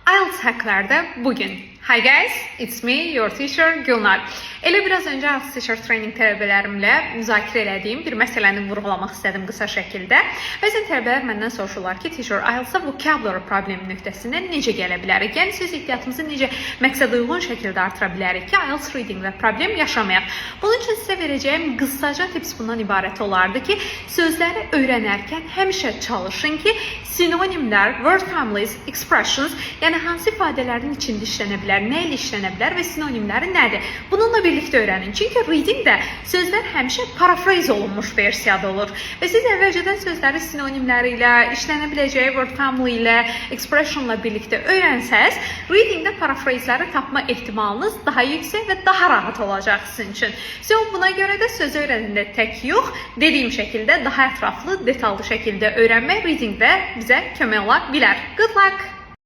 IELTS hacklərdə bugün. Hi guys, it's me, your teacher Gülnar. Elə biraz öncə IELTS Teacher Training tələbələrimlə müzakirə elədiyim bir məsələni vurğulamaq istədim qısa şəkildə. Bəzən tələbələr məndən soruşurlar ki, teacher, IELTS-a vocabulary problemi nöqtəsindən necə gələ bilərik? Yəni söz ehtiyatımızı necə məqsədə uyğun şəkildə artıra bilərik ki, IELTS reading-də problem yaşamayaq? Bunun üçün sizə verəcəyim qısaca tips bundan ibarət olardı ki, sözləri öyrənərkən həmişə çalışın ki, sinonimlər, word families, expressions, yəni hansı ifadələrin içində işlənə bilər, nə ilə işlənə bilər və sinonimləri nədir? Bununla birlikdə öyrənin. Çünki reading-də sözlər həmişə paraphrase olunmuş versiyada olur və siz əvvəlcədən sözləri sinonimləri ilə, işlənə biləcəyi word family ilə, expressionla birlikdə öyrənsəz, reading-də paraphrase-ləri tapma ehtimalınız daha yüksək və daha rahat olacaq sizin üçün. So, buna görə də sözü öyrənəndə tək yox, dediyim şəkildə daha ətraflı, detallı şəkildə öyrənmək reading-də bizə kömək ola bilər. Good luck!